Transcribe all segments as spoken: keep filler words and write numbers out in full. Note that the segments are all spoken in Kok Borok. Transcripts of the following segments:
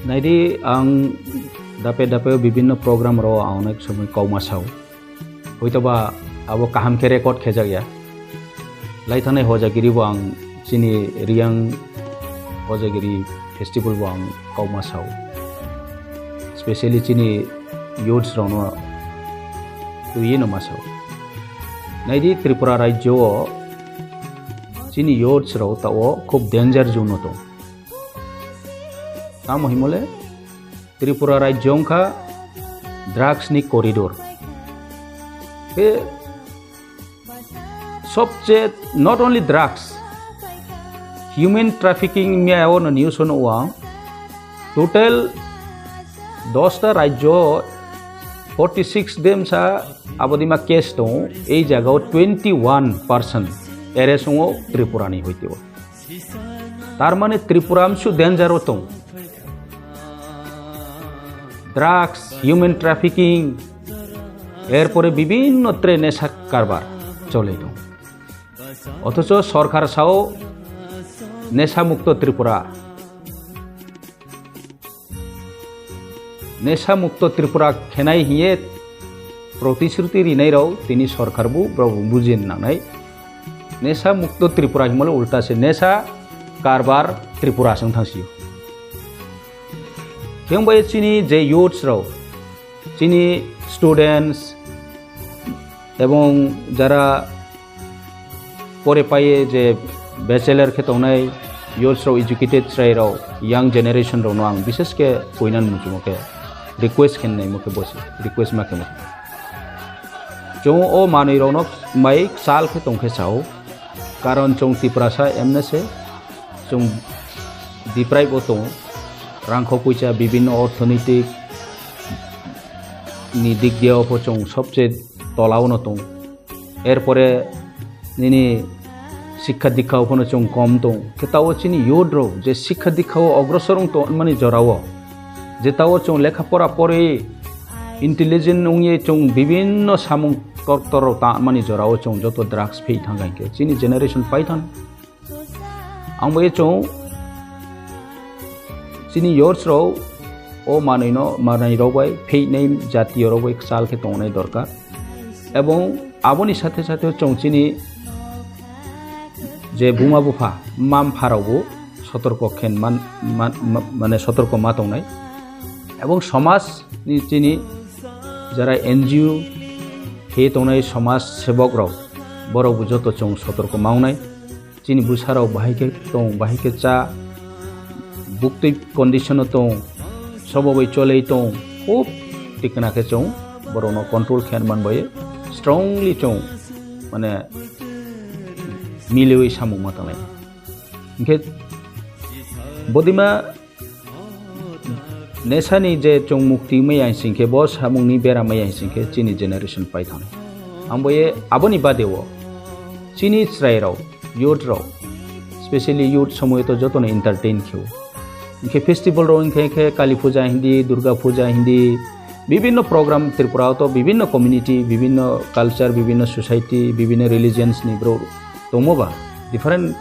Naidi, ang dape dape bibinno program rok ang onek somoi kauma sao. Hoitoba abo kaham khe record khejak ya. Lai thangnai hojagiri bo ang chini Riyang hojagiri festival bo ang kauma sao. Specially chini youths rokno twiwi no ma sao. Naidi, Tripura rajyo o chini youths rok tao khub danger zone o tong. Tamo himole Tripura rajyo wngkha drugs ni corridor. Khe sobche not only drugs, human trafficking miyao no news ono wang. Total dosta rajyo forty six demsa abodima case tongo. Ei jagao twenty one person arrest ongo Tripura ni hoiteo. Tar mane Tripura amsu danger o tong. Drugs, human trafficking, erpore bibinno tre nesha karbar chole tong. Othocho sorkar sao nesha mukto Tripura. Nesha mukto Tripura khenai hiye protishruti rinai rok tini sorkar bo borok bo bujin nangnai. Nesha mukto Tripura himole ulta se nesha karbar Tripura se wng thang sio. Khe wng bai chini je youths rok, chini students, ebong jara pore paiye je bachelor khe tongnai youths rok, educated chwrai rok, young generation rok no ang bishes khe koinan muchumo khe request khe nai mo khe bosi request ma khe mo. Chwng o manwi rok no mai chal khe tong khe sao, karon chwng Tiprasa emne se chwng deprive o tongo, rangkho kuicha bibinno orthonitik ni dik diya o pho chwng sobse tola o no tongo. Erpore nini sikha dikha o phano chwng kom tong. Khe tao chini youth rok je sikha dikha o ogrosor wng tong mani jora o, je tao chwng lekha pora pori intelligent wngye chwng bibinno samung tor tor rok ta mani jora o chwng joto drugs phei thang khe chini generation pai thang. Ang bai chwng chini youths rok o manwi no, manwi rok bai pheinai jatiyo rok bai kwchal khe tongnai dorkar. Ebong aboni sathe sathe chwng chini je buma bupha, mma mpha rok bo sotorko khen man, man, ma-, mane sotorko ma tongnai. Ebong somaj ni chini jara N G O khe tongnai somaj sebok rok, borok bo joto chwng sotorko ma wngnai. Chini bwsarok bahai khe tong, bahai khe cha, buktwi condition o tong, sobo bai cholei tong, khub tikna khe chwng borokno control khe man bai strongly chwng mane miliwi samung ma tanglai. Hinkhe bodima nesani je chwng mukti maya hinsing khe, bo samungni bera maya hinsing khe chini generation pai thang. Ang bo ye aboni bade o chini chwrai rok, youth rok, specially youth somoy to jotono entertain khe o. Hinkhe festival rok hinkhe khe Kali Puja hindi, Durga Puja hindi, bibinno program Tripura o to bibinno community, bibinno culture, bibinno society, bibinno religions ni borok tongmo ba, different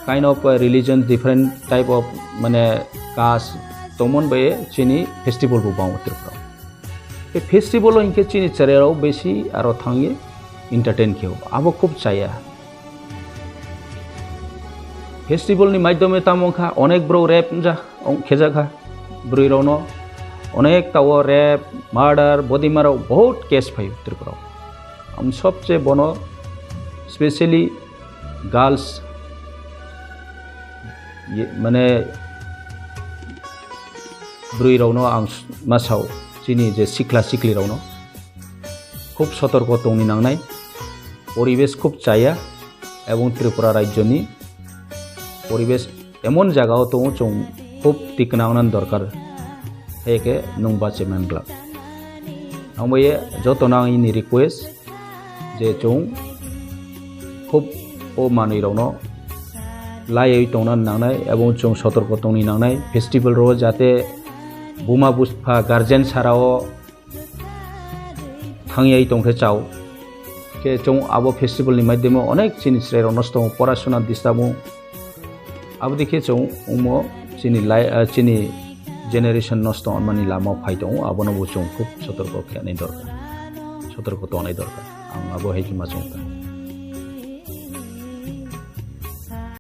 kind of, uh, religion, different type of mane caste tongmon bai chini festival bo bango Tripura. E festival o hinkhe chini chwrai rok besi aro thangye entertain khe o, abo khub chaya. Festival ni maidyome tamo wngkha onek borok rape wngja, wng-, khejakha bwrwi rokno, onek tao rape, murder, bodima rok bahut case phaio Tripura o. Ang sobse bono specially girls ye, mane bwrwi rokno ang s-, ma sao, chini je sikla sikli rokno khub sotorko tongni nangnai, poribesh khub chaya, ebong Tripura rajyoni poribesh emon jaga o tongo chwng khub tikna wngnani dorkar, hai khe nwng bache man glak. Ang bai jotono ang ini request je chwng khub o manwi rokno laiwi tongna nangnai ebong chwng sotorko tongni nangnai festival ro jate buma bupha guardian sara o thangyai tongkhe chao. Khe chwng abo festival ni maidyemo onek chini chwrai rok nosto tongo, porasona disturb abo dikhe chwng omo chini lai-, ah, chini generation nosto wngmani lama phai tongo, abono bo chwng khub sotorko khenai dorkar, sotorko tongnai dorkar. Ang abo hai khe ma chwng kha.